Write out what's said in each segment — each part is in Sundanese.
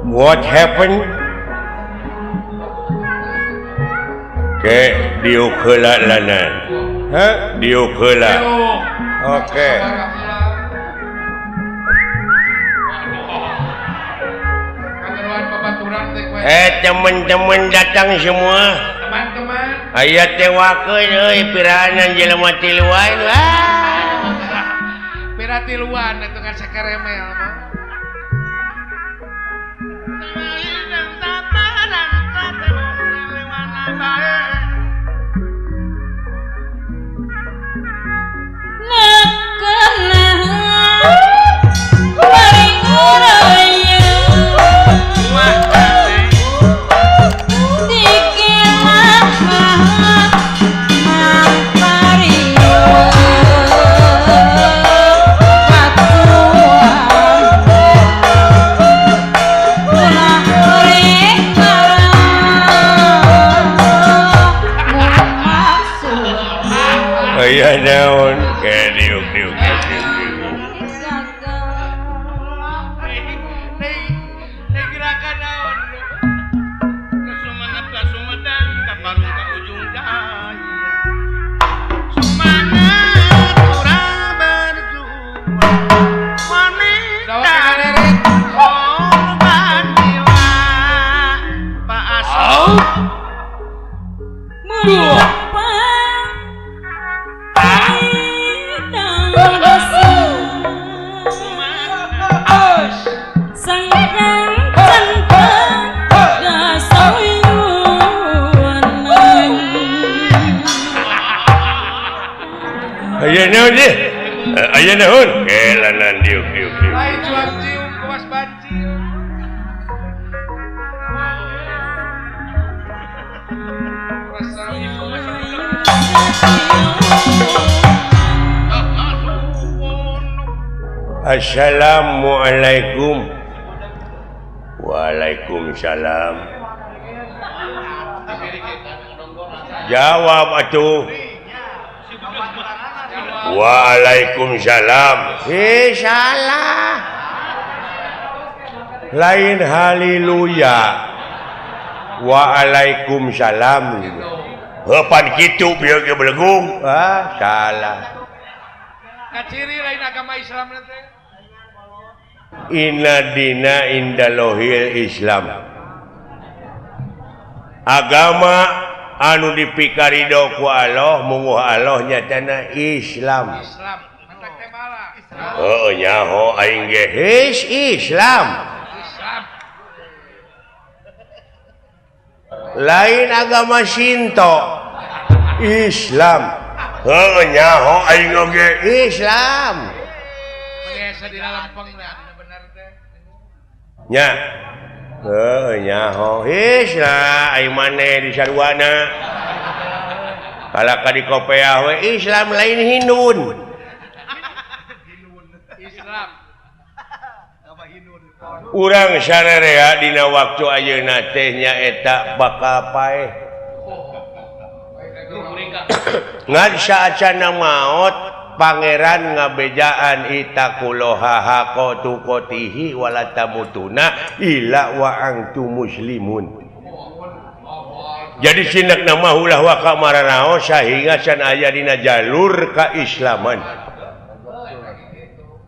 What happened? Ke diuk heula lanan. Hah? Diuk heula. Oke. Teman-teman datang semua. Teman-teman. Aya teh wakeun euy pirahanan jelema tiluan. Wah. Pira tiluan atuh kan sakeremel mah. Aya naon ke diuk diuk. Gerakan naon Sumanap ka Sumedang ka Parung ka ujung daya. Semangat urang berjuang wanita korban jiwa Pak Aso. Aya naon ieu? Aya naon? Kelanan diuk diuk diuk. Lain cuang cium kuas bancium. Assalamualaikum. Waalaikumsalam. Jawab atuh. Waalaikumsalam. Salah. Lain haleluya. Waalaikumsalam. Heupan kitu bieu ge belegung. Ah, salah. Kaciri lain agama Islam teh. Inna dina indalohil Islam. Agama anu dipikarido ku Allah munguh Allah nyatana Islam. Islam. Heuh nyaho aing ge his Islam. Islam. Lain agama Shinto. Islam. Heuh nyaho aing oge Islam. Biasa di lempeng bener teh. Nya. Heuh nyaho Islam aing maneh di sarwana. Kalaka di kopeah we Islam lain Hindun. Islam. Urang sarerea dina waktu ayeuna teh nyaeta bakal paeh. Ngan saacana maot pangeran ngabejaan itaqullaha haqqa tuqatihi wala tamutuna illa wa antum muslimun. Jadi sinak nama ulah waka maranao sehingga can aya dina jalur keislaman.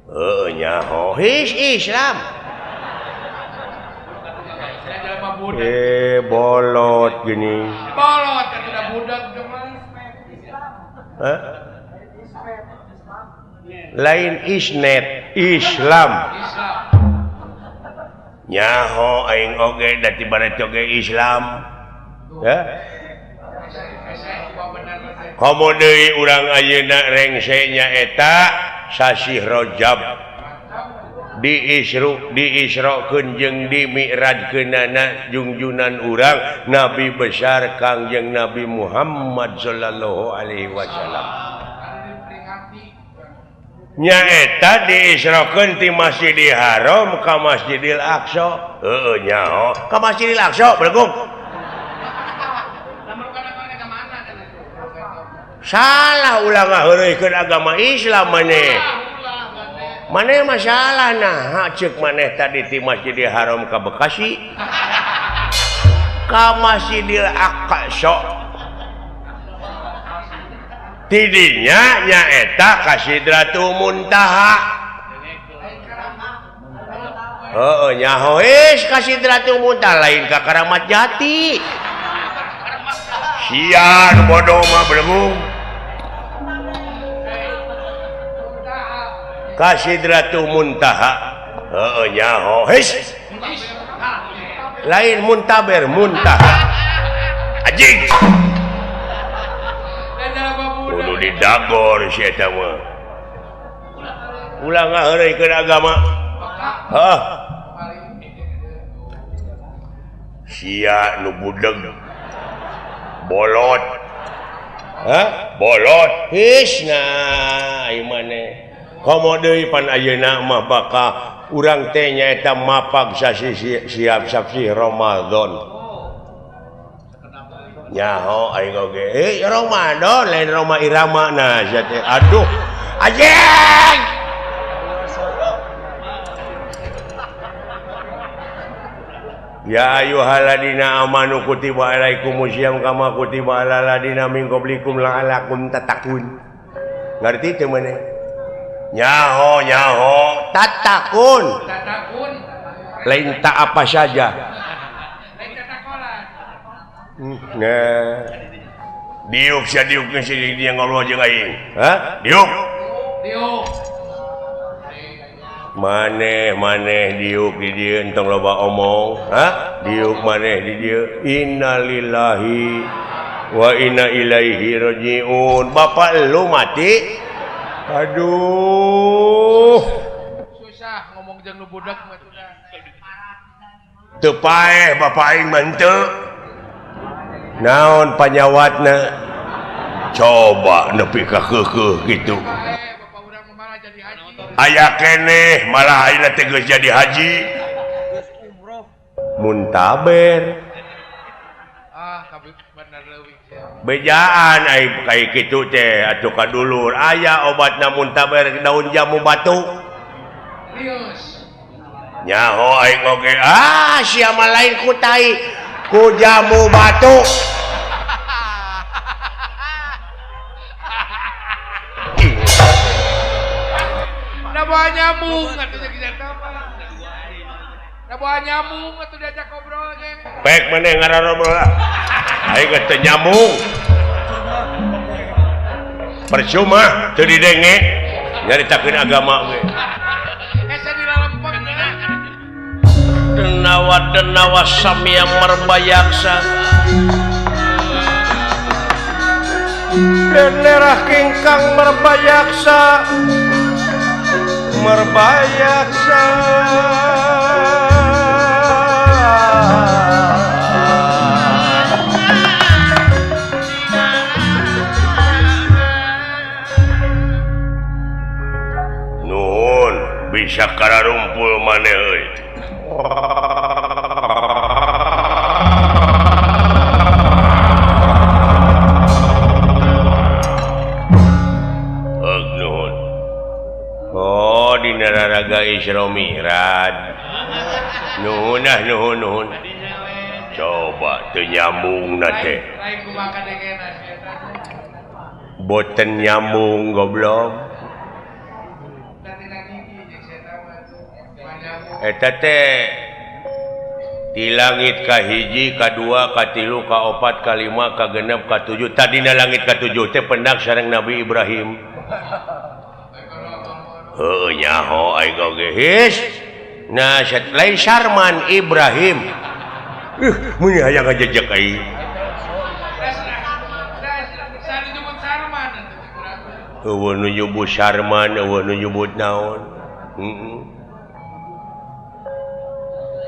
Heuh nyaho his Islam. Bolot gini. Bolot tidak budak cuman. Hah? Lain isnet Islam. Nyaho aing oge da ti barat oge Islam. Ya. Komo deui urang ayeuna rengse nyaeta sasih Rajab di Isra diisrokeun jeung di mi'rajkeunana jungjunan urang Nabi besar Kangjeng Nabi Muhammad sallallahu alaihi wasallam. Nyaeta diisrokeun ti Masjidil Haram ka Masjidil Aqsa. Heueuh nyaho ka Masjidil Aqsa belegung. Salah ulah ngaheureuykeun agama Islam maneh. Maneh masalah nah cek maneh tadi ti Masjidil Haram ka Bekasi ka Masjidil Aqsa tidinya nyaeta ka Sidratul Muntaha heueuh nyaho geus ka Sidratul Muntaha lain ka Karamat Jati sia nu bodoh mah belum ka Sidratul Muntaha heueuh nyaho heus lain muntaber muntaha anjing kudu didagor si eta mah ulah ngaheureuykeun agama heuh sia nu budeg bolot hah bolot heus nah ieu maneh komo deui pan ayeuna mah bakal urang teh nyaeta mapag sasi siap sasi Ramadan nyaho aing oge Ramadan lain Roma Irama nah sia teh aduh anjing ya ayyuhalladzina amanu kutiba alaikumusiyam kama kutiba alal ladzina min qablikum la'allakum tattaqun ngarti teu maneh nyaho nyaho tatakun tatakun lain tak apa saja lain tatakolan nah diuk sia diuk si dia ngobrol jeung aing ha diuk diuk maneh maneh diuk di dieu entong loba omong ha diuk maneh di dieu innalillahi wa inna ilaihi rajiun bapak lu mati aduh susah ngomong jeung nu budak mah sudah teu paeh bapak aing mah henteu naon panyawatna coba nepi ka keukeuh kitu aya keneh malah ayeuna teh geus jadi haji muntaber bejaan ai kai kitu teh atuh ka dulur aya obatna muntaber daun jamu batu nyaho aing oge ah sia mah lain ku tai ku jamu batu da bawa nyamuk atuh da bawa nyamuk atuh diajak ngobrol ge pek maneh ngarobrol lah aing teu nyambung percuma teu didenge nyaritakeun agama ge hese dilalempeng denawa denawa samya merbayaksa Daerah kingkang merbayaksa merbayaksa nuhun bisa kararumpul maneh euy nuhun oh dina raraga Isra Mi'raj nuhun ah nuhun nuhun coba teu nyambung na teh boten nyambung goblok eta teh di langit ka hiji ka dua ka tilu ka opat ka lima ka genep ka tujuh tadina langit ka tujuh teh pendak sareng Nabi Ibrahim heueuh nyaho aing oge his nah lain Sarman Ibrahim mun hayang ngajejek aing eueuh nu nyebut Sarman eueuh nu nyebut naon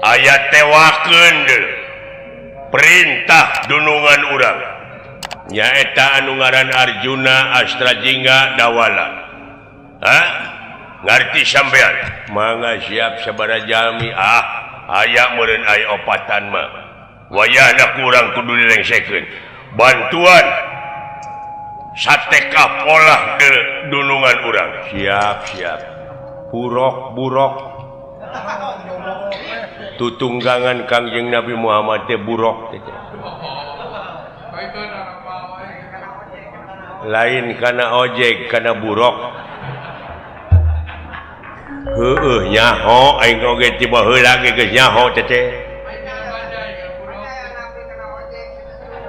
aya tewakeun perintah dunungan urang nyaeta anu ngaran Arjuna Astrajingga Dawala ha ngarti sampean mangga siap sabaraha jalmi ah aya meureun aya opatan mah wayahna kurang kudu dilengsekeun bantuan sateka polah ke dunungan urang siap siap Burok-burok tutunggangan Kangjeng Nabi Muhammad teh burok teh. Lain kana ojek kana burok. Heueuh nyaho aing oge tiba heula ge geus nyaho teh teh.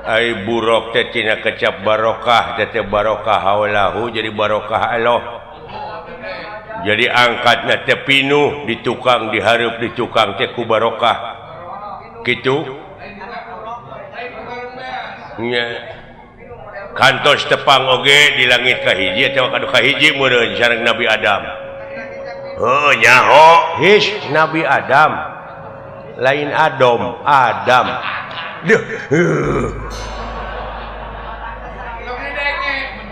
Ai burok teh tina kecap barokah teh teh barokah haulahu jadi barokah Allah. Jadi angkatna teh pinuh di tukang dihareup di tukang teh ku barokah. Kitu nya kantos tepang oge di langit kahiji atawa kadu kahiji meureun sareng Nabi Adam. Heuh nyaho his Nabi Adam lain Adam Adam. Duh.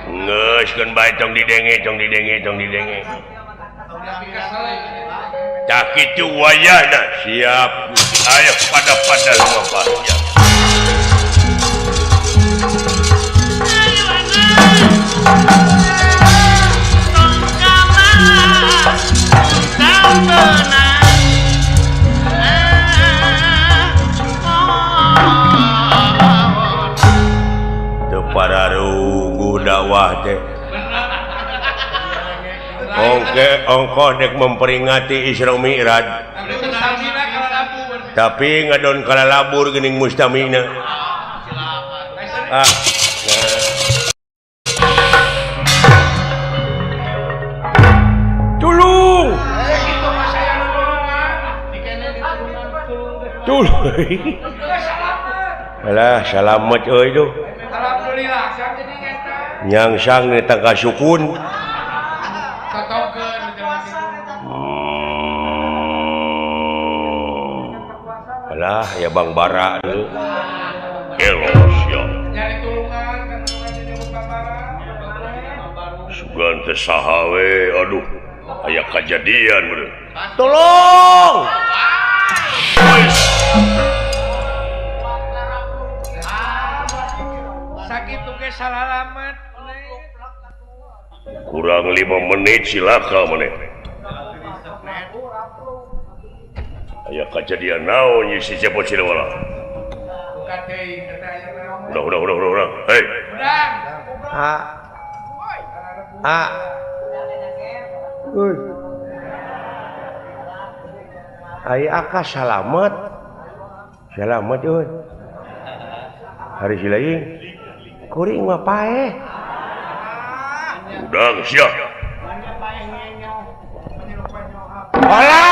Geus keun bae tong didenge tong didenge tong didenge. Tak kitu wayahna siap ayo pada-pada lumampah siap. Teu pararuguh dakwah teh. Ongke ongkoh dek memperingati Isra Mi'raj. Tapi ngadon kalalabur geuning mustamina. Ah. Tulung. Tulung. Alah salamet euy duh. Alhamdulillah Nyangsang eta kasukun. Alah ya Bang Bara tuh. Elos ya. Sugan teh saha we aduh aya kajadian bener. Tolong. Sakitu ge salalamet. Kurang 5 menit silaka maneh. Aya kajadian naon ieu si Cepot Cilewala. Udah udah udah udah udah. Hei. A. A. Uy. Ai aka salamet. Salamet euy. Hari silaing. Kuring mah paeh. Udang sia. Alah.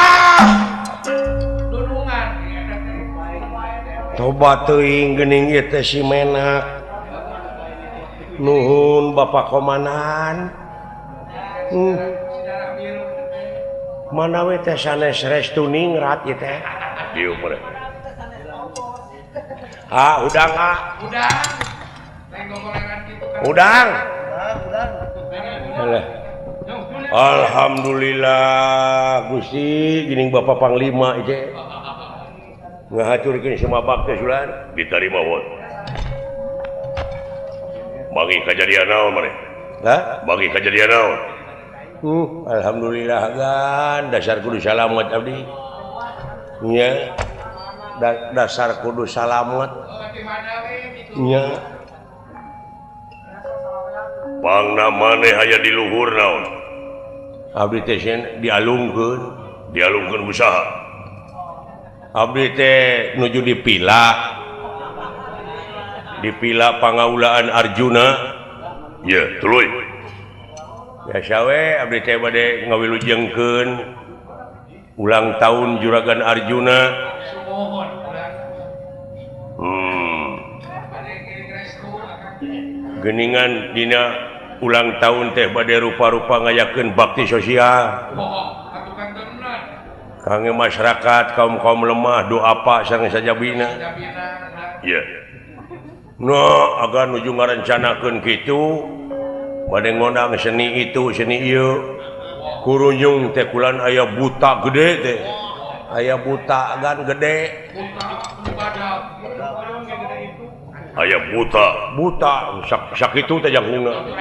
Toba teuing geuning ieu teh si Menak. Nuhun Bapak Komandan. Mana we teh sanes restu ningrat ieu teh. Dieu meureun. Ah, udang ah. Udang. Udang. Alah. Alhamdulillah Gusti geuning Bapak Panglima ieu. Ngahaturkeun semua bakti sulan diterima won. Bagi kajadian naon maneh? Hah? Bagi kajadian naon? Alhamdulillah gan dasar kudu salamet abdi. Nya. Dasar kudu salamet. Nya. Pangna maneh aya di luhur naon? Abdi teh dialungkeun, dialungkeun usaha. Abdi teh nuju dipila. Dipila pangaulaan Arjuna. Ye, tuluy. Biasa we abdi teh bade ngawilujengkeun ulang tahun Juragan Arjuna. Geningan dina ulang tahun teh bade rupa-rupa ngayakeun bakti sosial. Kangge masyarakat kaum-kaum lemah doa apa sareng sajabina. Ye. No, agan nuju ngarencanakeun kitu bade ngondang seni itu seni ieu. Kurunjung teh kulan aya buta gede teh. Aya buta agan gede. Aya buta, buta sakitu teh jangkungna.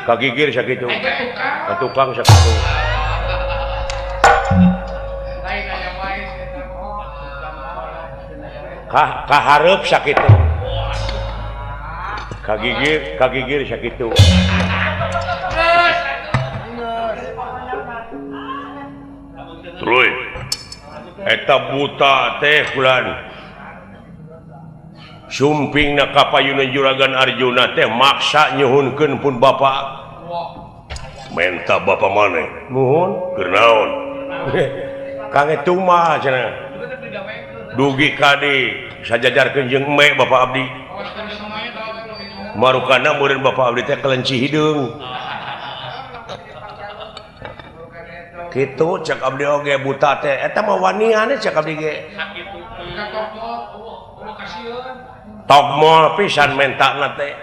Kagigir sakitu. Ka tukang sakitu. Kahareup sakitu. Kagigir, kagigir sakitu. Tuluy. Eta buta teh kulan. Sumpingna ka payunan Juragan Arjuna teh maksa nyuhunkeun pun bapa. Menta bapa maneh. Nuhun, keur naon? Kang eta mah cenah. Dugi kadi sajajarkeun jeung eme bapa abdi. Marukana meureun bapa abdi teh kelenci hideung. Kitu cek abdi oge buta teh eta mah wanian cek abdi ge. Togmol pisan mentana teh.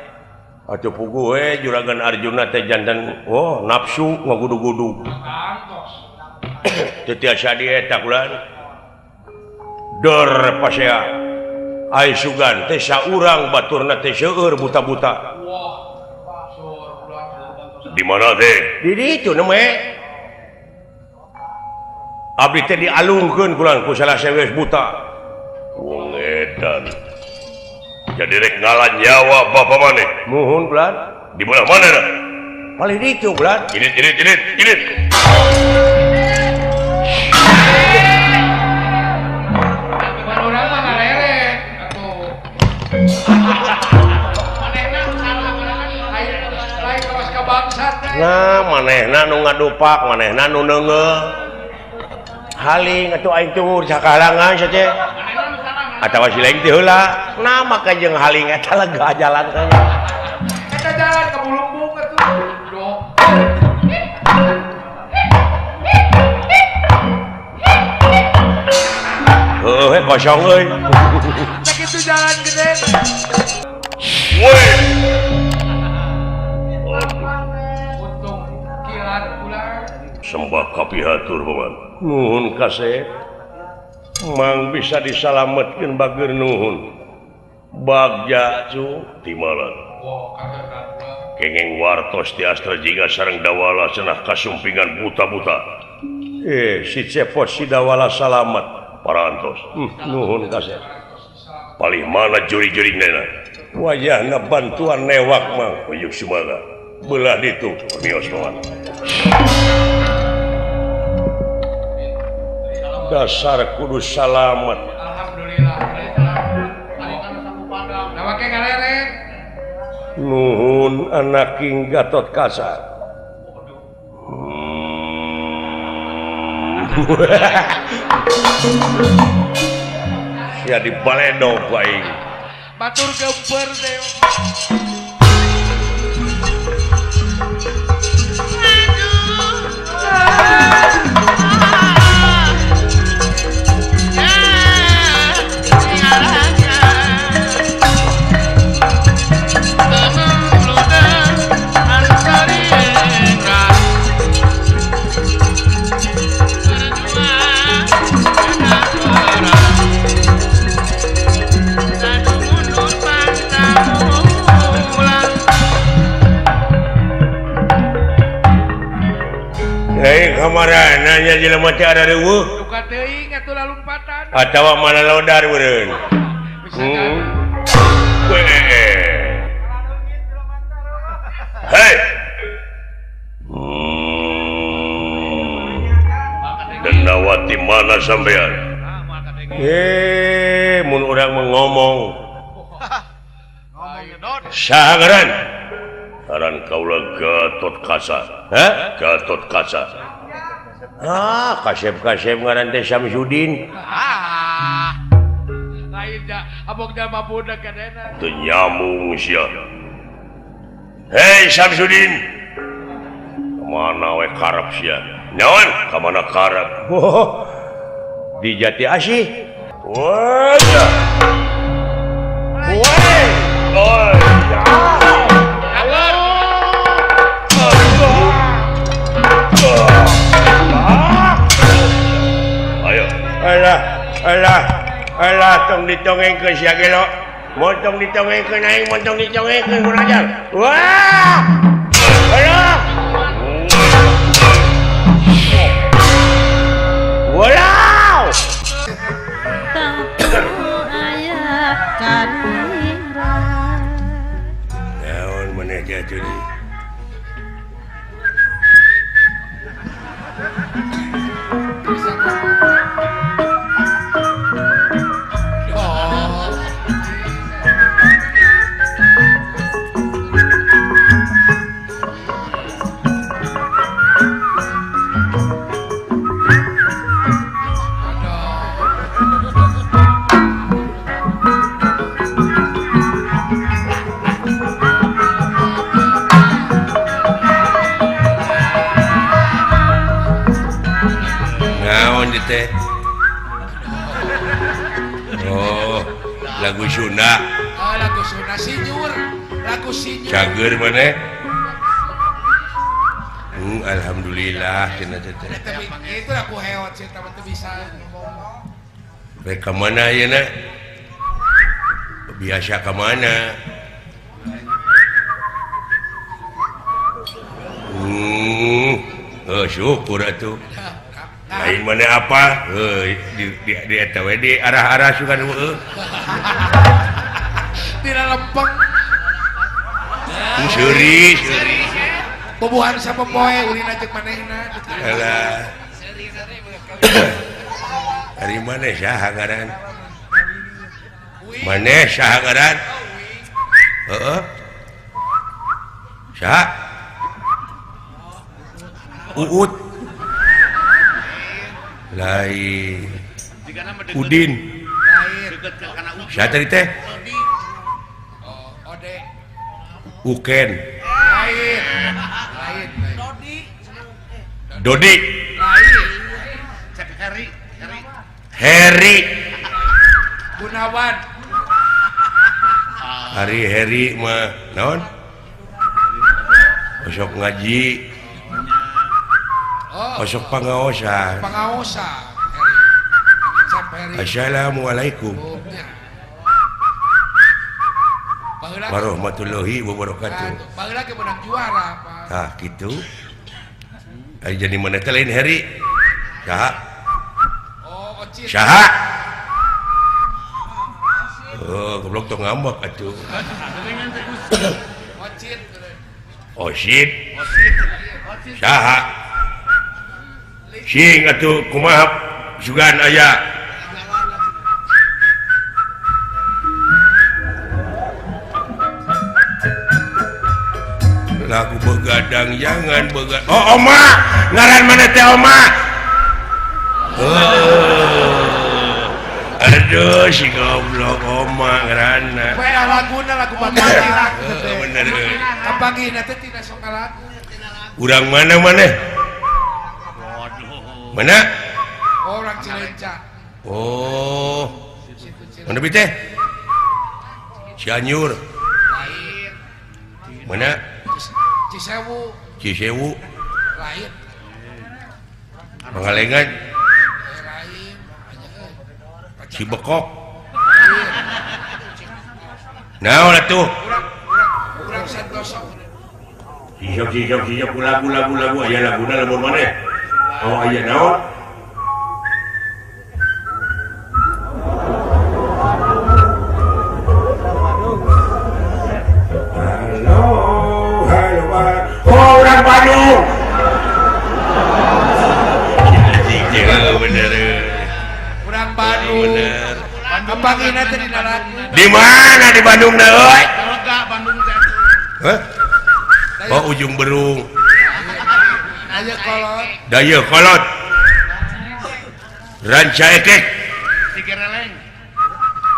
Atuh puguh we Juragan Arjuna teh jantan oh nafsu ngagudug-gudug. Teu tiasa di eta kulan. Dor pasea. Ai sugan teh saurang baturna teh seueur buta-buta. Di mana teh? Di ditu neme. Abdi teh dialungkeun kulan ku salah sewes buta. Wong edan. Jadi rek ngalan nyawa bapa maneh. Muhun kulan. Di belah mana dah? Paling ditu kulan. Irit irit irit irit. Urang mah ngareret atuh. Manehna salah lain kawas ka bangsat. Nah, manehna nu ngadupak, manehna nu neungeuh. Haling atuh aing tunggu sakahalangan sia teh. Atawa si lain teh heula. Nah, maka jeung haling eta lega jalan teh. Eta jalan ka Bulumbung atuh. Duh. Heuh, kosong euy. Tah kitu jalan gede. Woi. Untung kilat ulah. Sembah kapihatur paman. Nuhun kasep. Mang bisa disalametkeun bageur nuhun. Bagja cu timalan. Kengeng wartos ti Astra Jingga sareng Dawala cenah kasumpingan buta-buta. Si cepot si Dawala salamet parantos. Nuhun kasep. Palih mana juri-jurina? Wayahna bantuan newak mang. Uyuk sumaga. Belah ditu mios paman. Dasar kudu salamet. Alhamdulillah. Nuhun anak King Gatot Kaca. Sia dibaledog ku aing. Batur geumpeur teh. Hei kamarana nya jelema teh ada reueuh. Duka teuing atuh lalumpatan. Atawa mana lodar meureun. Hei. Dendawati mana sampean? Mun urang mah ngomong. Saha ngaran? Ngaran kaula Gatot Kaca. Hah? Gatot Kaca. Ah, kasep-kasep ngaran teh Samsudin. Ah. Lain ja, abok jalma budak kadena. Teu nyambung sia. Hei Samsudin. Kamana we karep sia? Nyaon? Kamana karep? Oh, di Jati Asih. Wah. Woi. Oi. Ayo. Alah, alah, alah tong ditongengkeun sia gelo. Montong ditongengkeun aing, montong ditongengkeun kurang ajar. Wah! Alah. Walau. karira. Naon maneh jatuh deui? Teh. Oh, lagu Sunda. Oh, lagu Sunda sinyur. Lagu sinyur. Cager maneh? Alhamdulillah cenah teh. Itu lagu heot sih teh teu bisa ngomong. Rek ka mana ayeuna? Biasa ka mana? Oh, syukur atuh. Lain mana apa? Di eta we di arah-arah sugan heueuh. Dina lempeng. Seuri, seuri. Bobohan sapopoe ulina jeung manehna. Alah. Ari maneh saha ngaran? Maneh saha ngaran? Heeh. Saha? Uut. Lain Udin. Siapa tadi teh? Uken. Dodi. Heri Gunawan. Hari Heri mah naon? Osok ngaji. Osok pangaosan. Pangaosan. Assalamualaikum warahmatullahi wabarakatuh. Baheula ge menang juara, Pak. Tah kitu. Ari jadi mana teh lain Heri? Saha? Oh, Ocit. Saha? Oh, goblok tong ngambek atuh. Ocit. Ocit. Saha? Sing atuh kumaha sugan aya. Lagu begadang jangan begadang. Oh, Oma, ngaran mana teh Oma? Oh. Aduh, si goblok Oma ngaranna. Poe laguna lagu bapati lagu teh. Bener euy. Kapanggihna teh tina sok lagu. Urang mana maneh? Mana? Oh, orang Cilenca. Oh. Mana bi teh? Cianjur. Lain. Mana? Cisewu. Cisewu. Lain. Pangalengan. Lain. Cibekok. Naon atuh? Urang Santoso. Sijok sijok lagu lagu lagu aya laguna lamun maneh. Oh aya naon? Halo, halo, oh orang Bandung. Bener. Urang Bandung. Bener. Kapanggihna teh dina lagu. Di mana di Bandung na euy? Bandung teh. Hah? Oh Ujung Berung. Dayeuh Kolot. Dayeuh Kolot. Rancaekek. Cigereleng.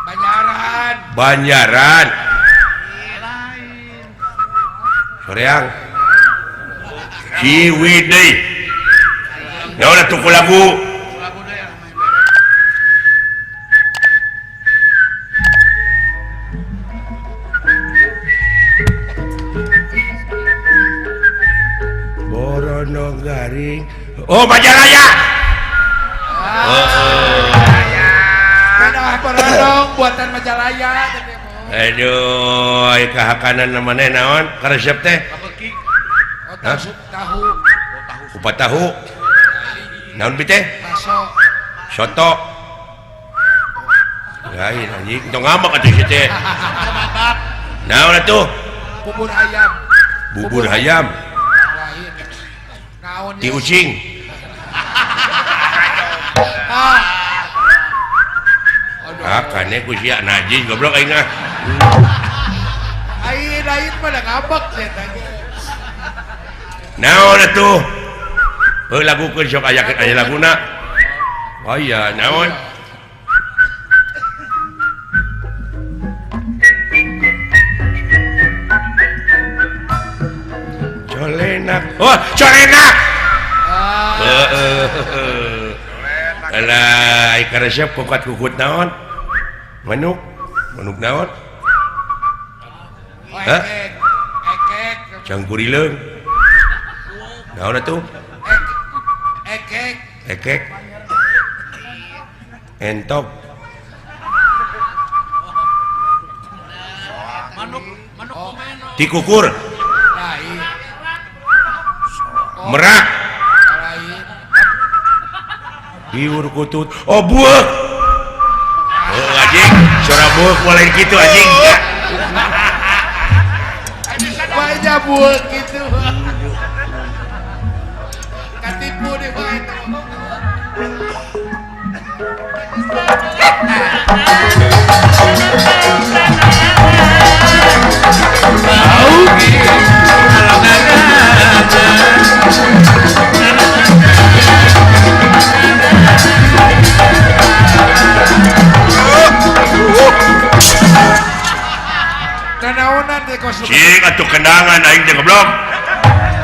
Banjaran. Banjaran. Soreang. Ciwidey. Naon atuh ku lagu? Borono garing. Oh Majalaya. Beda Borono buatan Majalaya. Aduh, ai kahakanan maneh naon? Karesep teh? Oh, tahu. Kupat tahu. Naon bi teh? Bakso. Soto. Lain anjing tong ngambek atuh si teh. Naon atuh? Bubur ayam. Bubur ayam. Lain. Naon ti ucing. Ah, kane ku sia najis goblok aing ah. Aing lain mah da ngambek sia teh. Naon atuh? Heuh lagukeun sok aya aya laguna. Oh iya, naon? Colenak. Oh, colenak. Heeh. Alah, karesep kukat kukut naon? Manuk. Manuk naon? Hah? Ekek. Cangkurileung. Naon atuh? Ekek. Ekek. Entok. Manuk, manuk komeno. Tikukur. Lain. Merak. Lain. Hiur kutut. Oh, buek. Oh, anjing, suara buek lain kitu anjing. Banyak buek gitu. Katipu deh bae itu. Cik atuh kenangan aing teh goblok.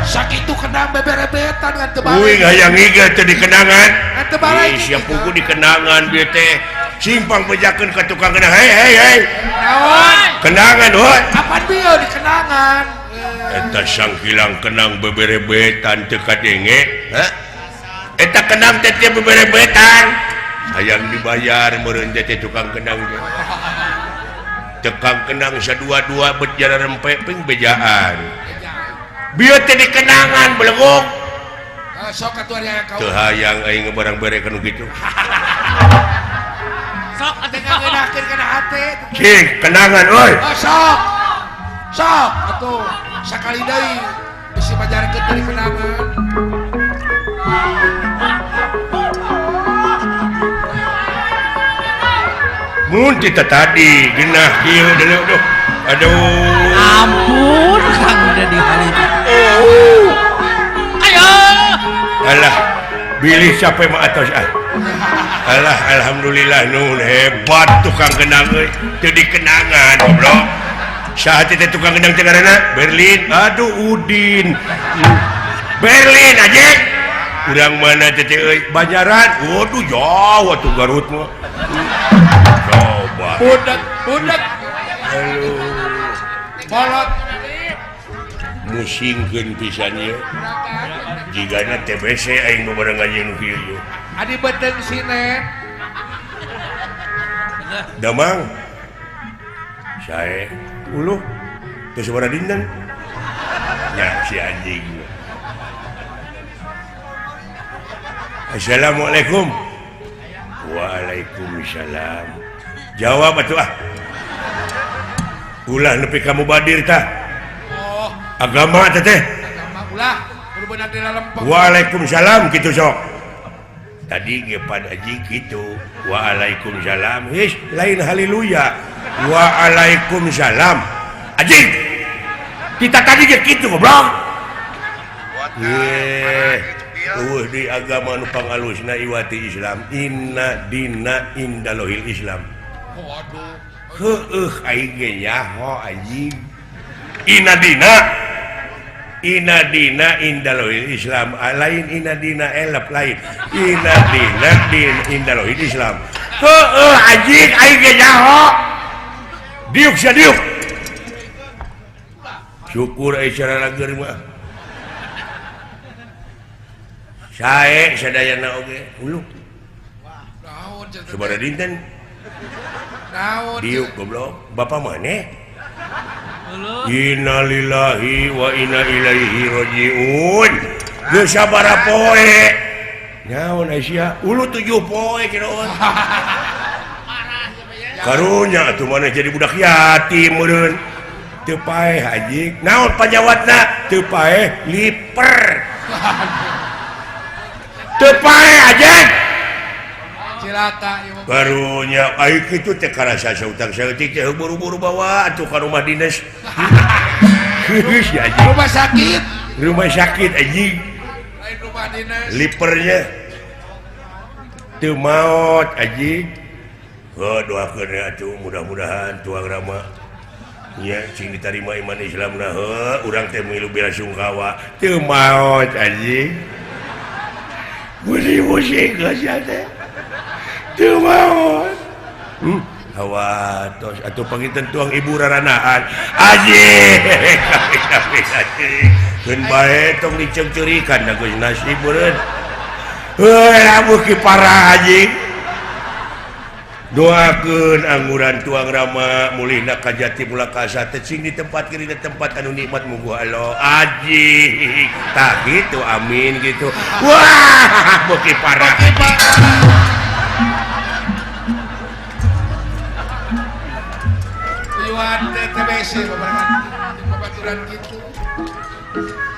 Sakitu kenang beberebetan ngan teu balik. Uing hayang iga teh di kenangan. Ngan teu balik. Ih, sia pugu di kenangan bieu teh. Simpang bejakeun ka tukang kenang. Hei hei hei. Naon? Kenangan heuh. Kapan bieu di kenangan? Eta sangkilang kenang beberebetan teu kadenge. Hah? Eta kenang teh teu beberebetan. Hayang dibayar meureun teh tukang kenang teh. Tekang kenang sadua-dua bet jara rempe ping bejaan. Bieu teh dikenangan beleguk. Sok atuh ari kau. Teu hayang aing barang bere kanu kitu. Sok atuh ngeunakeun kana hate. Cing, kenangan euy. Oh, sok. Sok atuh sakali deui bisi majarkeun dari kenangan. Mun kita tadi genah kieu deuleu duh. Aduh. Ampun Kang udah di hal itu. Oh. Ayo. Alah, bilih sampai mah atos ah. Alah, alhamdulillah nun hebat tukang kenang euy. Teu dikenangan goblok. Saha teh tukang kenang teh ngaranna? Berlin. Aduh Udin. Berlin anjing. Urang mana teh euy? Banjaran. Waduh jauh atuh Garut mah. Coba. Budak, budak. Aduh. Bolot. Musingkeun pisan ieu. Jigana TBC aing bebarengan jeung nu kieu ieu. Adi beuteung sine. Damang. Sae uluh teu sabaraha dinten. Nya si anjing. Assalamualaikum. Waalaikumsalam. Jawab atuh ah. Ulah nepi ka mubadir tah. Oh. Agama teh teh. Agama ulah kudu bener di lalempeng. Waalaikumsalam kitu sok. Tadi ge pada haji kitu. Waalaikumsalam. His lain haleluya. Waalaikumsalam. Anjing. Kita tadi ge kitu goblok. Ye. Eueuh di agama nu pangalusna iwati Islam. Inna dina indalohil Islam. Waduh. Heueuh aing ge nyaho anjing. Inna dina Inna dina indalohil Islam. Lain inna dina elep lain. Inna dina din indalohil Islam. Heueuh anjing aing ge nyaho. Diuk sia diuk. Syukur euy cara lager mah. Sae sadayana oge uluh. Naon Sabaraha dinten? Naon? Diuk goblok. Bapak maneh? Innalillahi wa inna ilaihi rajiun. Geus sabaraha poe? Naon Aisyah? Ulu 7 poe kiraon. Parah ya. Karunya atuh maneh jadi budak yatim meureun. Teu paeh haji. Naon panyawatna? Teu paeh liper. Teu paeh haji. Cilaka ieu. Karunya ai kitu teh karasa sautang saeutik teh buru-buru bawa atuh ka rumah dinas. Rumah sakit. Rumah sakit anjing. Lain rumah dinas. Lipernya teu maot anjing. Oh, doakeun atuh mudah-mudahan tuang rama nya cing ditarima iman Islamna heuh urang teh milu bela sungkawa teu maot anjing. Musing-musing geus teh. Teu maot. Hawa tos atuh panginten tuang ibu raranaan anjing. Keun bae tong diceungceurikan da geus nasib meureun. Heuh lamun ki parah anjing. Doakeun angguran tuang rama mulihna ka jati mulakasa teh cing ditempatkeun dina tempat anu nikmat mugu Allah anjing. Tah kitu amin gitu. Wah beuki parah. Tuyuan teh TBC babarengan babaturan kitu.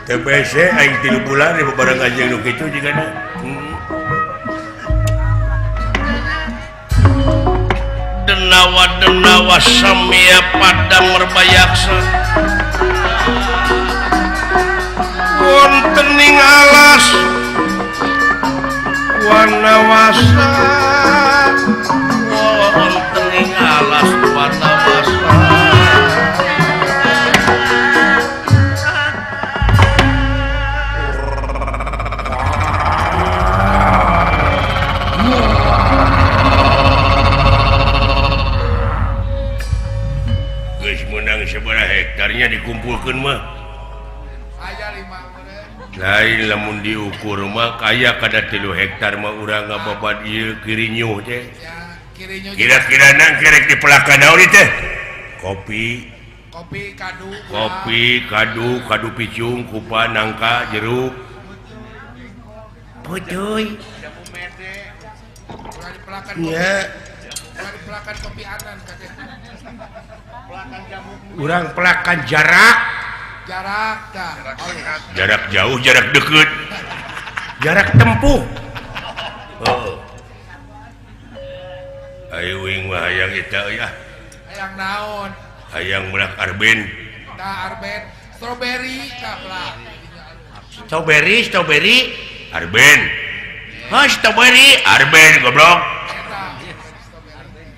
TBC aing 3 bulan di babarengan jeung nu kitu jigana. Denawa denawa samia padang merbayaksa wonten ing alas wanawasa wonten ing alas wanawasa seberapa hektarnya dikumpulkan mah lain lamun diukur mah kaya kada 3 hektar mah urang ngababad ieu kirinyuh teh kira-kira nang kerek dipelakan naon teh kopi kopi kadu kopi kadu kadu picung kupa nangka jeruk pucuy nya pelakan kopi anan kakek. Urang pelakan jarak. Jarak dah. Jarak jauh, jarak deket. Jarak tempuh. Oh. Ayo wing mah hayang eta euy ah. Hayang naon? Hayang melak arben. Tah arben, strawberry tah pelak. Strawberry, strawberry, arben. Hah, strawberry, arben goblok.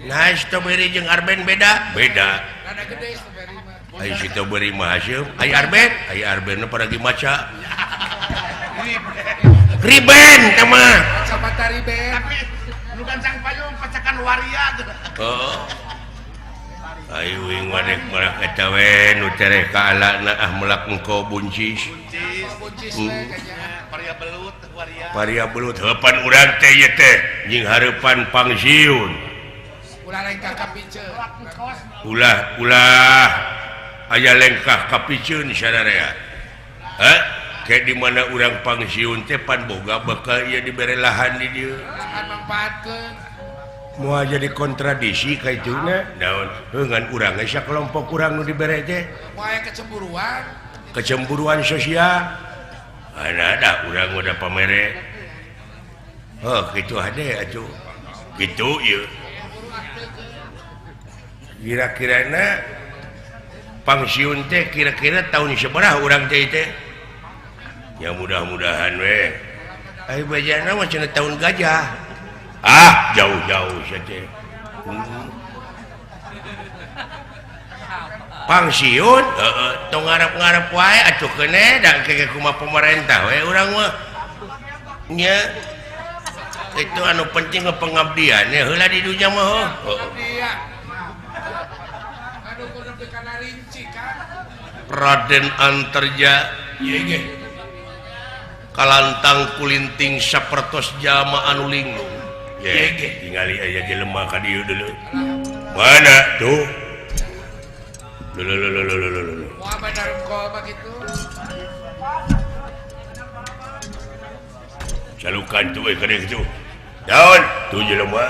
Nah, strawberry jeung arben beda? Beda. Rada gede strawberry mah. Ai strawberry mah haseum, ai arben, ai arben mah paragi maca. Riben teh mah. Kacamata riben. Tapi nu gancang payung pacakan waria. Heeh. Ai wing mah dek melak eta we nu tereh ka alana ah melak engko buncis. Buncis we kayaknya. Paria belut waria. Paria belut heupan urang teh ieu teh jeung hareupan pangsiun. Ulah ulah aya lengkah kapiceun sararea. Heh, kayak di mana urang pangsiun teh pan boga bakal ieu dibere lahan di dieu. Lahan mangpaatkeun. Moal jadi kontradisi ka ituna. Naon? Heuh ngan urang ge sakelompok urang nu dibere teh. Moal aya kecemburuan. Kecemburuan sosial. Ada da urang udah pamere. Heuh, kitu hade atuh. Kitu ieu. Kira-kirana pangsiun teh kira-kira tahun sabaraha urang teh teh ya mudah-mudahan we ai bajana mah cenah tahun gajah ah jauh-jauh sia teh pangsiun heeh tong ngarep-ngarep wae atuh keuneh da engke kumaha pemerintah we urang mah nya itu anu penting pengabdian ya heula di dunya mah heuh. Raden Antarja kalantang kulinting sapertos jalma anu linglung. Tingali aya jelema ka dieu deuleu. Mana tuh? Lho lho lho lho lho lho. Moal badar kol mah kitu. Calukan tuh ka dieu kitu. Daun tuh jelema.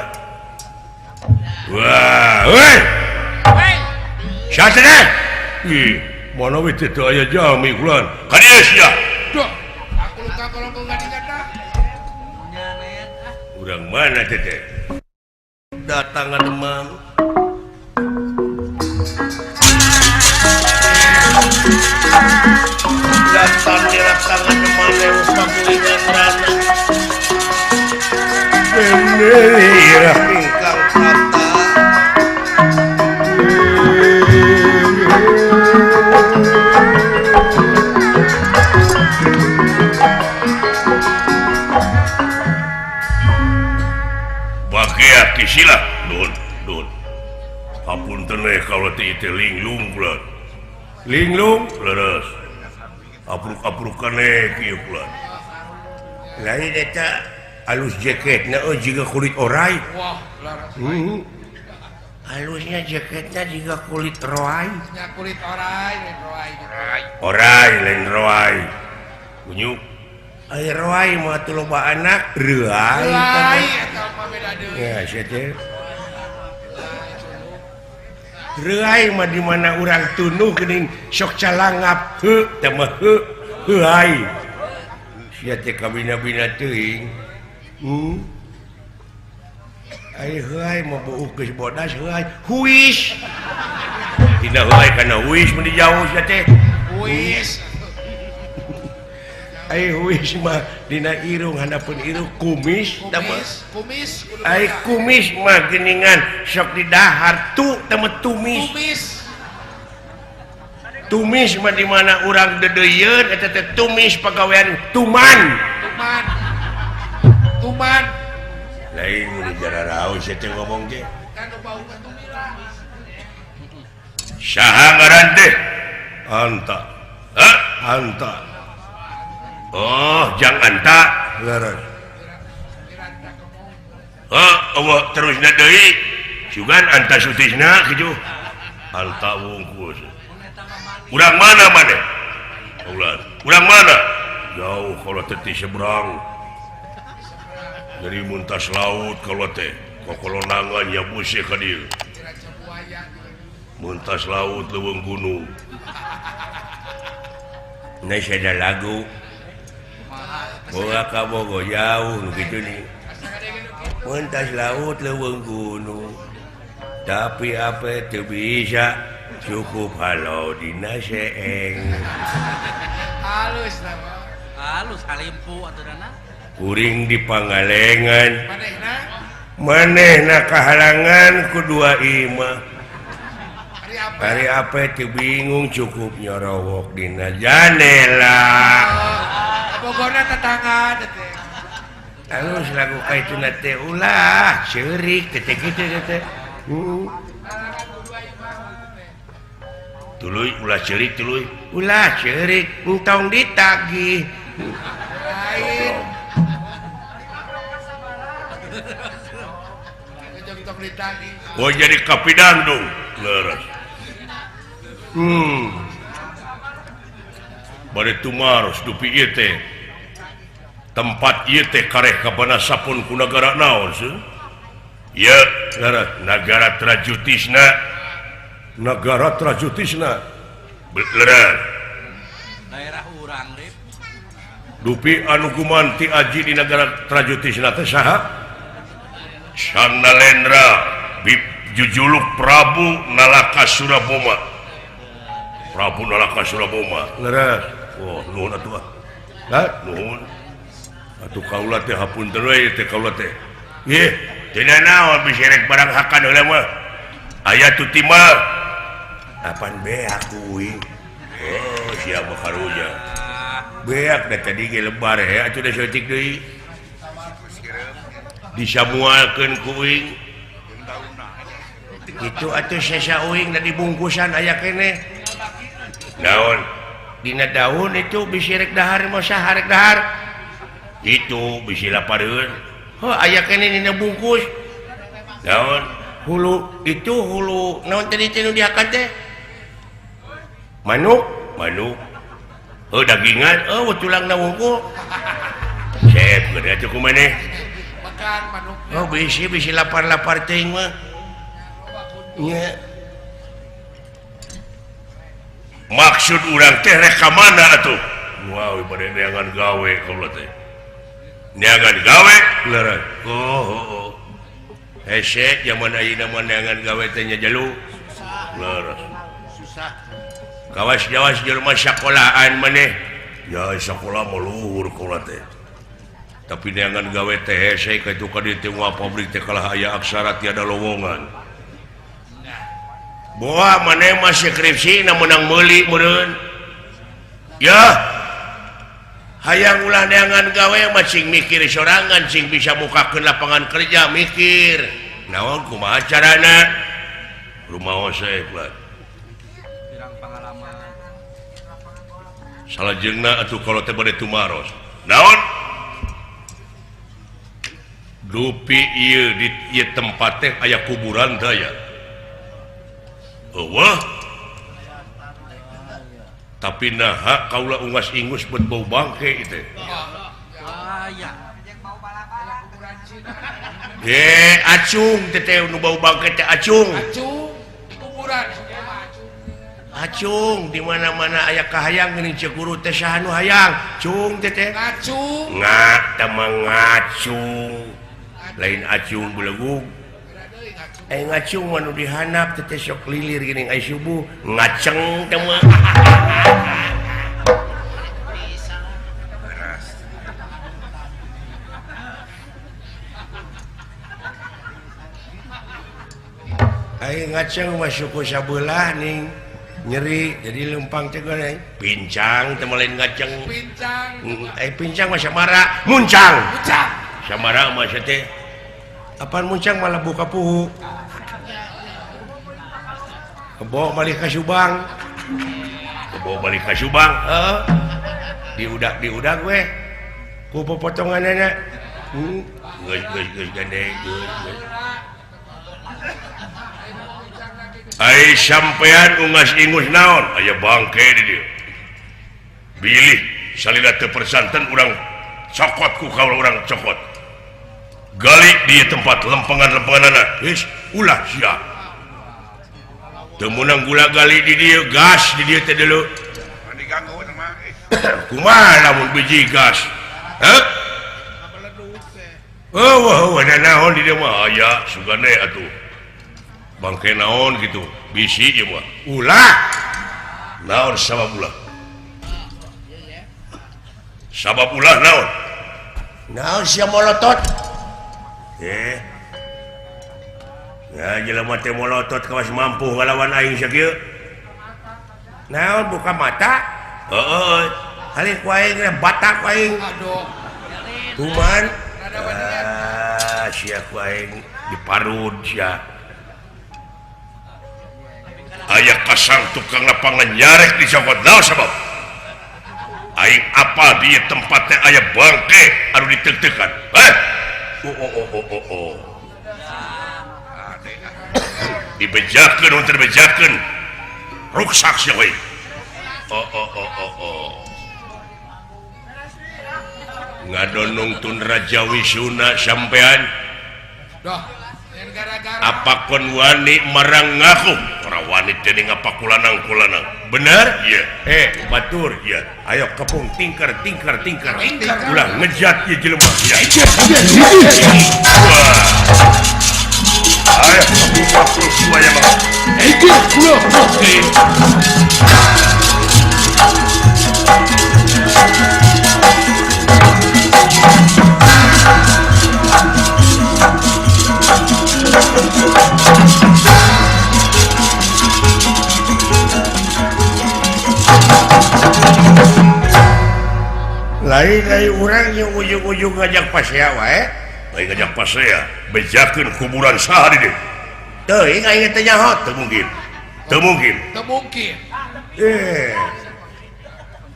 Wah, heuy. Siapa teh? Ih, mana we teh teu aya jami kulan. Ka dieu sia. Duh, aku luka kolongkong kadinya dah. Urang mana teh teh? Datang demam. Datang diratangan demam lewat pagulingan rana. Bener. Ingkang prata. Bagia kisila nun nun. Hapunten we kalau teh teh linglung bulan. Linglung leres. Apruk-aprukan we kieu bulan. Lain eta alus jaketna euy jiga kulit orai. Wah, leres. Halusnya jaketnya juga kulit roai. Nya kulit orai lain roai. Orai lain roai. Kunyuk. Ai roai mah atuh loba anak reuai. Reuai eta mah beda deui. Ya sia teh. Reuai mah di mana urang tunuh geuning sok calangap heuh teh mah heuh heuai. Sia teh kabina-bina teuing. Ai heuai mah beuh geus bodas heuai huis. Dina heuai kana huis mun dijauh sia teh. Huis. Ai huis mah dina irung handapeun irung kumis teh mah. Kumis. Ai kumis mah geuningan sok didahar tu teh mah tumis. Kumis. Tumis mah di mana urang dedeuyeun eta teh tumis pagawean tuman. Tuman. Tuman. Lain mun jararaos teh ngomong teh. Kan bau tumiran. Saha ngaran teh? Anta. Hah? Anta. Oh, jang anta. Leres. Hah, eueuh terusna deui. Sugan anta sutisna kitu. Anta wungkul. Urang mana maneh? Ulah. Urang mana? Jauh kalau teh ti seberang. Dari muntas laut kalau teh kokolonangan ya busih ka dieu. Muntas laut leuweung gunung. Nah ada lagu. Boga ka Bogo jauh nu kitu nih. Muntas laut leuweung gunung. Tapi apa teu bisa cukup halau dina seeng. Halus lah. Halus halimpu aturanna. Kuring di Pangalengan manehna kahalangan ku dua imah. Ari apa teu bingung cukup nyorowok dina janela. Bogorna tetangga teh. Alus lagu ka itu na teh ulah ceurik teh kitu teh. Tuluy ulah ceurik tuluy. Ulah ceurik entong ditagih. Lain. Oh jadi kapidandung leres. Bade tumaros dupi ieu teh. Tempat ieu teh kareh kabana sapun ku nagara naon seuh? Ieu leres nagara Trajutisna. Nagara Trajutisna. Leres. Daerah urang rip. Dupi anu gumanti aji di nagara Trajutisna teh saha? Sang Nalendra jujuluk Prabu Nalaka Suraboma. Prabu Nalaka Suraboma. Leres. Oh, nuhun atuh. Hah? Nuhun. Atuh kaula teh hapunten we teh kaula teh. Ih, teu naon bisi rek barang hakan heula mah. Aya tutima. Apan beak kuing. Oh, sia mah karunya. Beak da tadi ge lebar he atuh da saeutik deui. Disamualkeun ku uing. Kitu atuh sesa uing da dibungkusan aya keneh. Naon? Dina daun itu bisi rek dahar mah saha rek dahar. Itu bisi lapareun. Heuh aya keneh dina bungkus. Naon? Hulu itu hulu naon tadi teh nu dihakan teh? Manuk, manuk. Heuh dagingan, eueuh tulangna wungkul. Sep gede atuh ku maneh. Makan manuk. Oh bisi bisi lapar-lapar teuing mah. Nya. Maksud urang teh rek ka mana atuh? Wow, bade neangan gawe kaula teh. Neangan gawe? Leres. Oh, oh, oh. Hese zaman ayeuna mah neangan gawe teh nya jalu. Leres. Susah. Kawas-jawas jelema sakolaan maneh. Ya sakola mah luhur kaula teh. Tapi neangan gawe teh hese kitu ka dieu teh moal pabrik teh kalah aya aksara tiada lowongan. Boa maneh mah skripsi na meunang meuli meureun. Ya. Hayang ulah neangan gawe mah cing mikir sorangan cing bisa mukakeun lapangan kerja mikir. Naon kumaha carana? Rumaos we buat. Pirang pangalaman. Salajengna atuh kalau teh bade tumaros. Naon? Dupi ieu di ieu tempat teh aya kuburan teh aya. Eueuh. Tapi naha kaula ungas ingus bet bau bangke itu. Eh, acung teh teh nu bau bangke teh acung. Acung kuburan. Acung di mana-mana aya kahayang geuning ceuk guru teh saha nu hayang. Cung teh teh. Ngacung. Nga teh mah ngacung. Lain acung belegug. Ngacung mah nu dihandap teh teh sok lilir geuning ai subuh ngaceng teh mah. Ai ngaceng mah suku sabelah ning nyeri jadi lempang teh goreng pincang teh mah lain ngaceng. Pincang. Ai pincang mah samara muncang. Muncang. Samara mah teh apaan muncang malah buka puhu. Kebo balik ka Subang. Kebo balik ka Subang. Heeh. Diudak-diudak we. Ku popotonganana. Geus geus geus gande geus geus. Ai sampean ungas ingus naon? Aya bangke di dieu. Bilih salila teu persanten urang cokot ku kaula urang cokot. Gali di tempat lempengan-lempenganana. Geus ulah sia. Teu meunang gula gali di dieu gas di dieu teh deuleu. Kumaha lamun biji gas? Heuh? Eueuh, eueuh naon di dieu mah aya sugane atuh. Bangke naon gitu, bisi ieu mah. Ulah. Naon sabab ulah? Sabab ulah naon? Naon sia molotot? Ya jelema teh molotot kawas mampu ngalawan aing sakieu. Naon buka mata? Heeh. Halih ku aing teh batak ku aing. Aduh. Tuman. Ah, sia ku aing diparud sia. Aya kasang tukang lapangan nyarek dicokot naon sabab? Aing apa di tempatnya aya bangke anu diteuk-teukan. Heh. Oh oh oh oh oh. Dibejakeun mun teu dibejakeun ruksak sia we. Oh oh oh oh oh. Ngadonong tun Raja Wisuna sampean. Doh, gara-gara apa kon wani marang ngaku? Ora wani dening apa kulanang-kulanang. Bener? Iya. Batur iya. Ayo kepung tingker tingker tingker. Ulah ngejat ieu jelema. Iya. Wah. Ayo kepung waktu suaya mah. Oke. Lain dari urang yang ujung-ujung ngajak pasea wae. Lain ngajak pasea, bejakeun kuburan saha di dieu. Teuing aing teh nyaho, teu mungkin. Teu mungkin. Teu mungkin.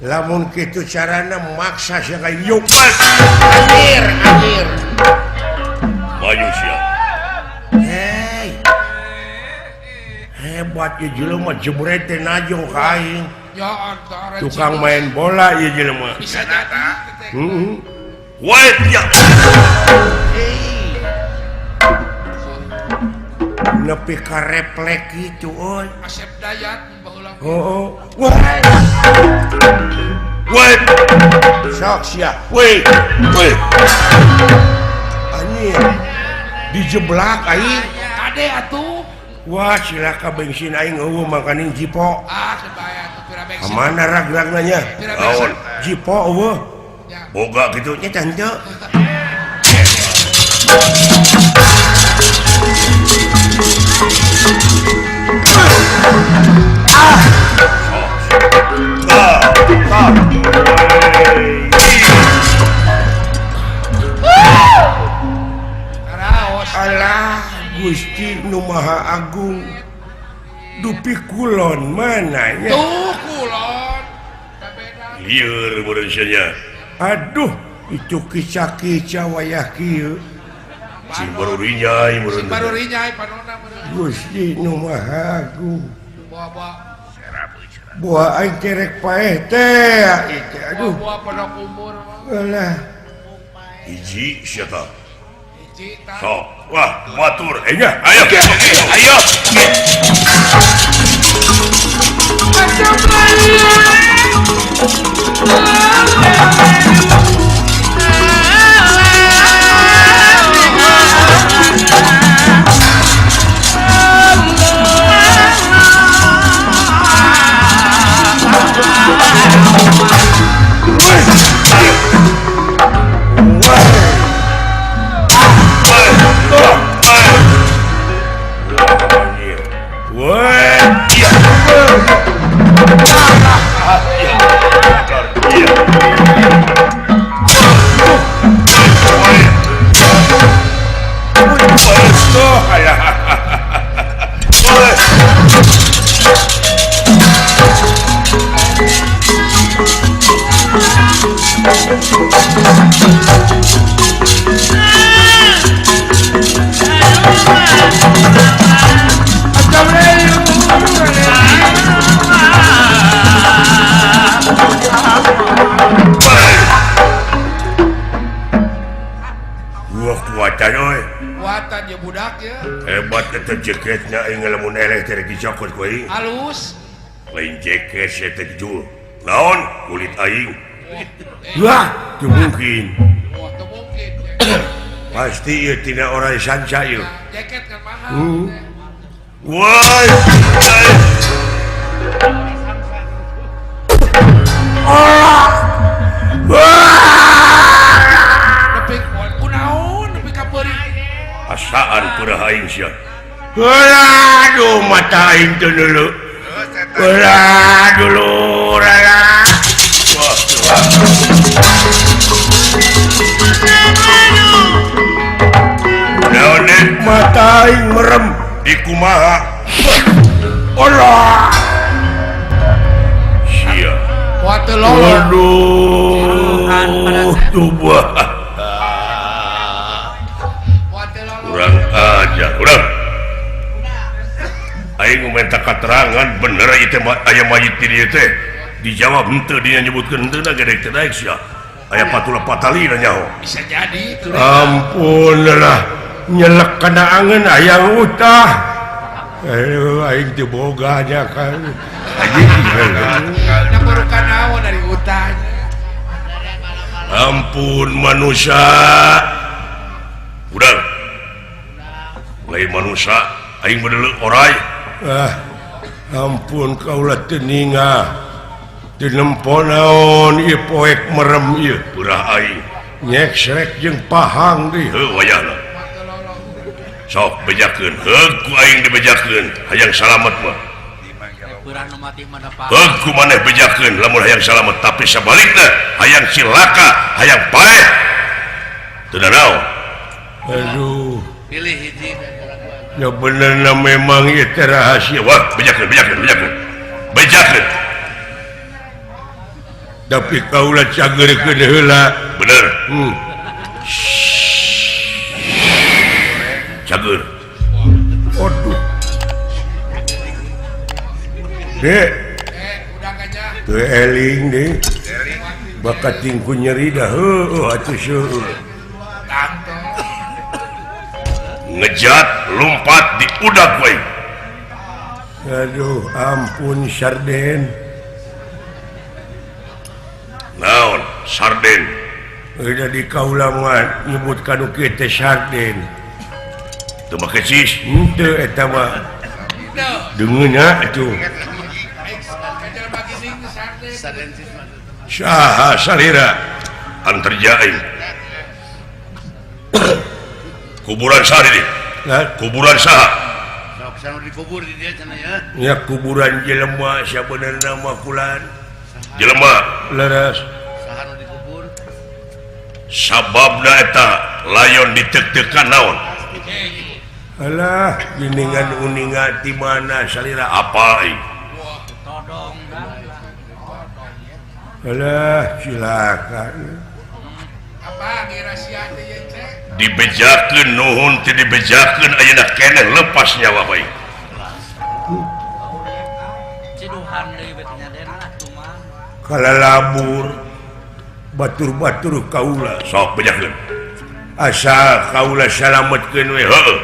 Lamun kitu carana maksa sia ka yupat. Amir, amir. Maju sia. Hei. Hebat ieu jelema jebret teh najong ka aing. Ya, tukang main bola ieu jelema. Bisa jadi. Heeh. Wae ya. Nepi ka reflek kitu euy. Asep Dayat baheula. Heuh. Woi. Sok sia. Woi. Woi. Anjing. Dijeblak aing. Kade atuh. Wah, silaka bensin aing eueuh makaning jipo. Ah, sebaya atuh pira bensin. Mana rag-ragna nya? Naon? Jipo eueuh. Boga kitu nya teh henteu. Alah Gusti Nu Maha Agung dupi kulon mana nya? Tuh kulon. Lieur manusianya. Aduh, itu kica-kica wayah kieu. Sing baru rinyai meureun. Sing baru rinyai panona meureun. Gusti Nu Maha Agung. Buah-buah. Buah aing kerek paeh teh itu. Aduh. Buah pondok umur. Alah. Hiji sia tah. Sok, wah, batur, nya, ayo, ayo. Hebat eta jaketna aing lamun eleh teh dicokot ku aing. Halus. Lain jaket sia teh jul. Naon kulit aing. Wah, teu mungkin. Wah, teu mungkin. Pasti ieu tina orang sanca ieu. Jaket kan mahal. Woi. Nepi kunaon nepi ka peurih. Asaan purah aing sia. Aduh mata aing teu dulu. Ulah dulu rara. Naon mata aing merem di kumaha. Allah. Sia. Waduh, tubuh. Kurang aja, kurang. Aing minta keterangan bener ieu teh aya mayit di dieu teh. Dijawab henteu dia nyebutkeun henteu da gede teh daek sia. Aya patula patalina nyaho. Bisa jadi itu. Ampun lah, nyelek kana angeun hayang utah. Aduh, aing teu boga nya kan. Anjing. Nya baru kanaon dari utahnya. Ampun manusia. Udah. Lain manusia, aing bedelek orai. Ah, ampun kaula teu ninga. Teu nempo naon ieu poek merem ieu purah aing. Nyeksrek jeung pahang deui. Heuh wayahna. Sok bejakeun, heug ku aing dibejakeun, hayang salamet mah. Heug ku maneh bejakeun lamun hayang salamet, tapi sabalikna hayang cilaka, hayang paeh. Teu nanaon. Aduh. Pilih hiji. Ya benerna memang ieu teh rahasia. Wah, bejakeun, bejakeun, bejakeun. Bejakeun. Tapi kaula cageurkeun heula. Bener. Cager. Aduh. Dek. Teu eling deui. Bakat tingku nyeri dah heueuh atuh seueur. Ngejat lompat di udak we. Aduh ampun sarden. Naon sarden? Udah di kaula mah nyebut kanu kieu teh sarden. Teu make cis. Henteu eta mah. Dengeuna atuh. Saha salira anterja aing. Kuburan saha di dieu? Kuburan saha? Sok dikubur di dieu cenah ya. Ya kuburan jelema sabenerna mah kulan. Jelema leres. Saha nu dikubur? Sababna eta layon ditek-tekan naon? Alah, geningan uninga di mana salira apa aing? Alah, silakan. Apa rahasia teh ye cek? Dibejakeun nuhun teu dibejakeun ayeuna keneh lepas nyawa bae. Ciduhan deui beh nya den lah kumaha. Kalalabur batur-batur kaula sok bejakeun. Asal kaula salametkeun we heueuh.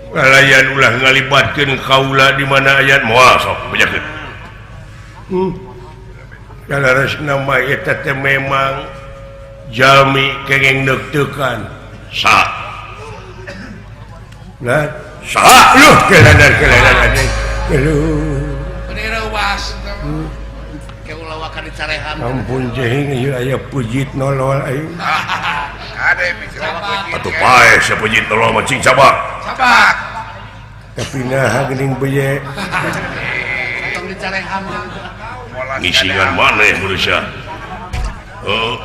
Kalayan ulah ngalibatkeun kaula di mana aya moal sok bejakeun. Kalares nama eta teh memang jalmi kengeng deuk-deukan. Saha? Lah, saha? Luh, keladar anjing. Aduh. Bendera was. Ke ulah wakan dicareham. Ampun jehing ieu aya pujit nolol aing. Kade bisa. Atuh pae sia pujit nolol mah cing cabak. Cabak. Tapi naha geuning beye. Tong dicareham. Ngisingan maneh manusia. Oh.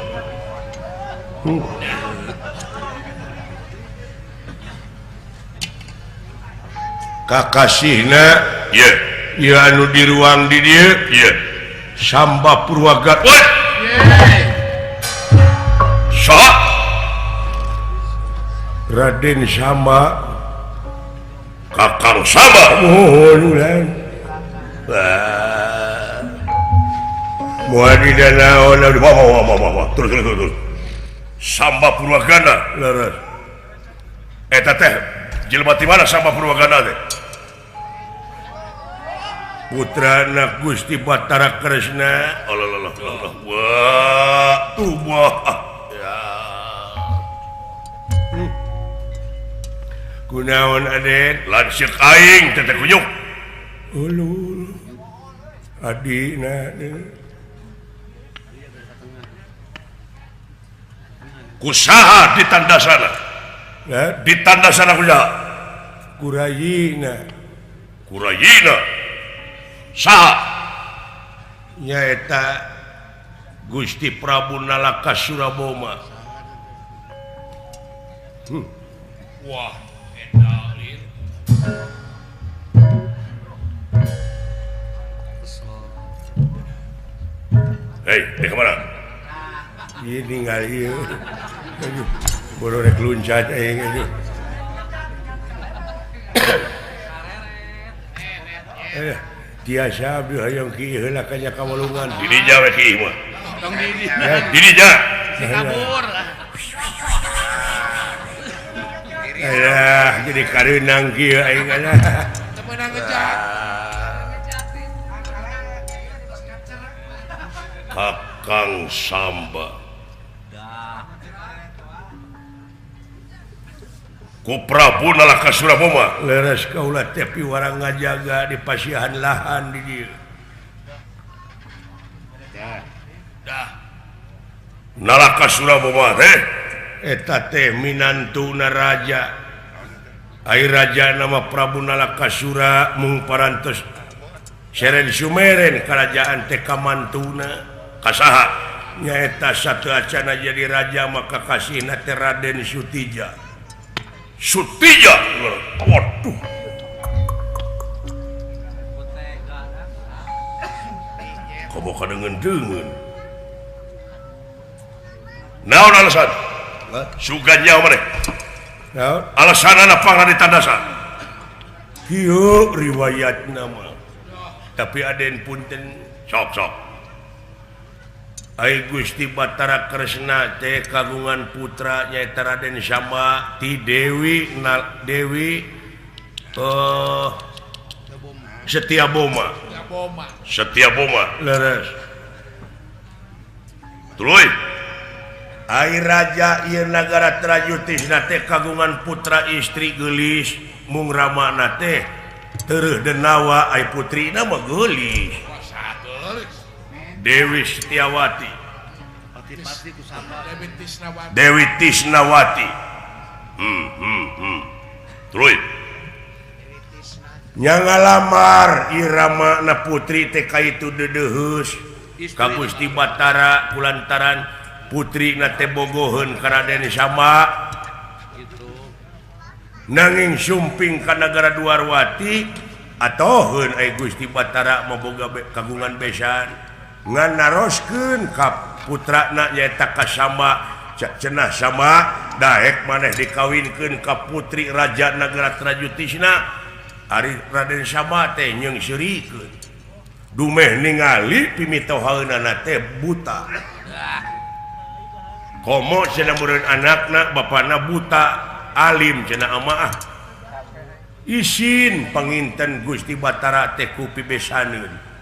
Kakasihna ye ieu anu di ruang di dieu ye Samba Purwagat. Woi. Saha? Raden Samba. Kakang Samba. Mohon ulah. Moal di danaon wah terus terus terus. Samba Purwagana leres. Eta teh jelema ti mana Samba Purwagana teh? Putrana Gusti Batara Kresna. Allah Allah Allah. Wah, tuh wah. Ya. Kunaon Aden? Lanceuk aing teh teh kunyuk. Ulul. Adina kusaha di tandasana? Di tandasana kusaha? Kurayina. Kurayina. Saha? Nyaeta Gusti Prabu Nalaka Suraboma. Wah, eta lin. Hei, di kemana? Ieu ninggal ieu. Aduh, boro rek luncat aing aduh. Tiasa abdi hayang ki heula ka nya kawalungan. Di dinya we ki mah. Tong di dinya. Di dinya. Si kabur. Alah, jadi kareunang kieu aing alah. Teu meunang ngejat. Kakang Samba. Ku Prabu Nalaka Suraboma. Leres kaula teh piwarang ngajaga di pasihan lahan di dieu. Dah. Nalaka Suraboma teh eta teh minantuna raja. Ai raja nama Prabu Nalaka Sura mung parantos seren sumeren kerajaan teh kamantuna. Kasaha? Nyaeta sateuacana jadi raja maka kasihna teh Raden Sutija. Sutija. Waduh. Komo kadengeun-deungeun. Naon alasan? Sugan nyawa maneh. Naon? Alasanana pangna ditandasan. Kieu riwayatna mah. Tapi aden punten sok-sok. Ai Gusti Batara Kresna teh kagungan putra nyaeta Raden Samba ti Dewi Dewi Setiaboma. Setiaboma leres. Tuluy. Ai raja ieu nagara Trajutisna teh kagungan putra istri geulis mung ramana teh tereuh denawa ai putrina mah geulis. Dewi Setiawati. Dewi Tisnawati. Tuluy. Nya ngalamar Irama na putri teh ka itu deudeuheus ka Gusti Batara kulantaran putri na teh bogoheun ka Raden Samba. Nanging sumping ka nagara Dwarwati atoheun ai Gusti Batara maboga kagungan besan. Ngan naroskeun ka putrana nyaeta ka Samba cenah Samba daek maneh dikawinkeun ka putri raja nagara Trajutisna. Ari Raden Samba teh nyeungseurikeun dumeh ningali pimitohaeunana teh buta. Komo cenah meureun anakna bapana buta alim cenah amaah. Isin panginten Gusti Batara teh ku pibesaneun.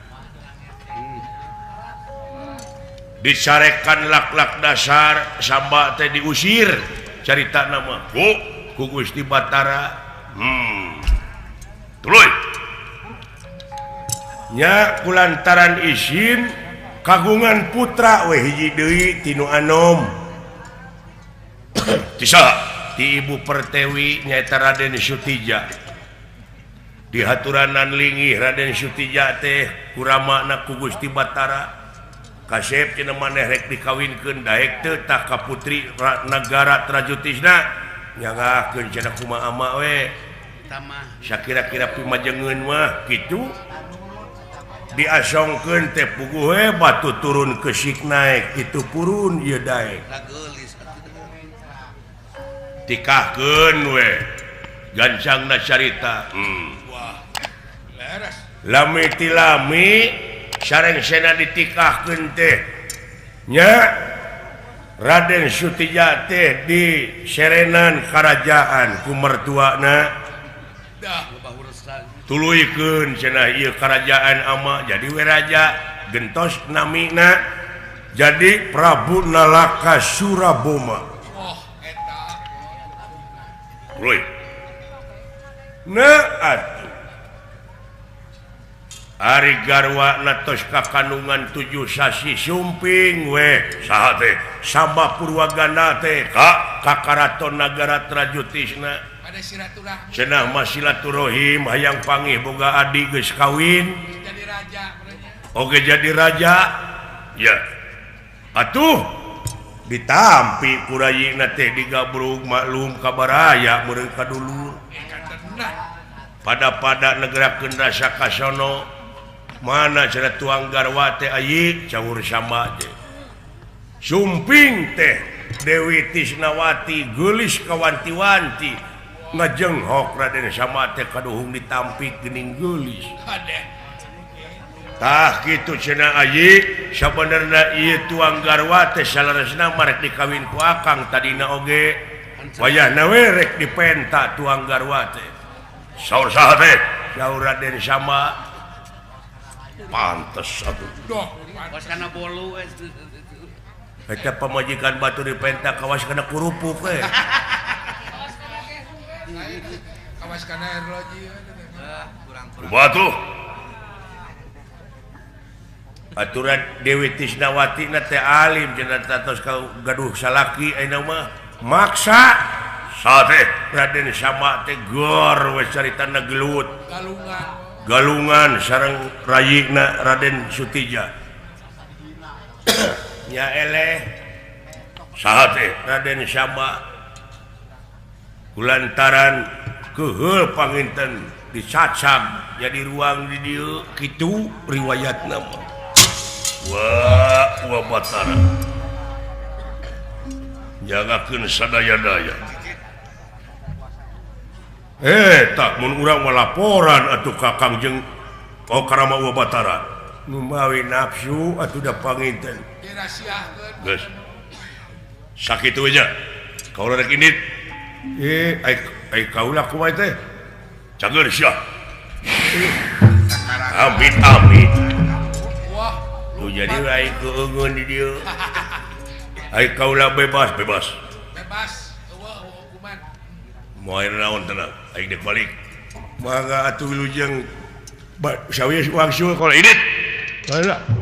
Dicarekan lak-lak dasar Samba teh diusir carita nama ku Gusti Batara. Tuluy nya kulantaran isin kagungan putra we hiji deui tinu anom ti saha ti Ibu Pertewi nyaeta Raden Sutija. Dihaturanan linggih Raden Sutija teh kuramana ku Gusti Batara. Kasep cenah maneh rek dikawinkeun daek teu tah ka putri nagara Trajutisna nyanggakeun cenah kumaha ama we. Sakira-kira pimajengeun mah kitu diasongkeun teh puguh we batu turun kesik naek kitu purun ieu daek. Tikahkeun we gancangna carita. Wah. Leres. Lami ti lami sareng sena ditikahkeun teh nya Raden Sutija teh di serenan karajaan ku mertuana. Tuluykeun cenah ieu karajaan ama jadi we raja gentos namina jadi Prabu Nalaka Suraboma. Oh eta. Tuluy. Nah atuh Ari garwa natos kakandungan 7 sasi sumping we saha teh Samba Purwagana teh ka karaton nagara Trajutisna. Cenah mah silaturahim hayang pangih boga adi geus kawin jadi raja. Oge jadi raja ya atuh ditampi kurayina teh digabrug maklum kabaraya meureun ka dulur pada-pada negerakeun rasa kasono mana cenah tuang garwa teh ayi caur Samba teh sumping teh Dewi Tisnawati geulis kawanti-wanti ngajenghok Raden Samba teh kaduhung ditampik geuning geulis. Tah kitu cenah ayi sabenerna ieu tuang garwa teh saleresna mah rek dikawin ku akang tadina oge wayahna we rek dipenta tuang garwa teh. Saur saha teh? Saur Raden Samba. Pantes atuh. Kawas kana bolu Eta pamajikan batur dipenta kawas kana kurupuk we. Kawas kana erloji. Batu. Aturan Dewi Tisnawati na teh alim cenah tos gaduh salaki ayeuna mah maksa saha teh Raden Samba teh gor we caritana gelut. Galungan. Galungan sareng rayina Raden Sutija. Nya eleh saha teh Raden Samba kulantaran keuheul panginten dicacag jadi ruang di dieu kitu riwayatna mah. Wah, wah Batara. Jagakeun sadaya-daya. Tak mun urang mah laporan atuh ka Kangjeng oh Karama Wa Batara. Nu mawi nafsu atuh da panginten. Dirahasiakeun. Geus. Sakitu aja. Kaula rek indit. Ai kaula kumaha teh? Cager sia. Amit amit. Wah, tuh jadi aing keungeun di dieu. Ai kaula bebas bebas. Bebas, eueuh hukuman. Moal naon tenang, aing dek balik. Mangga atuh wilujeng sawios wangsul kaula indit. Baheula.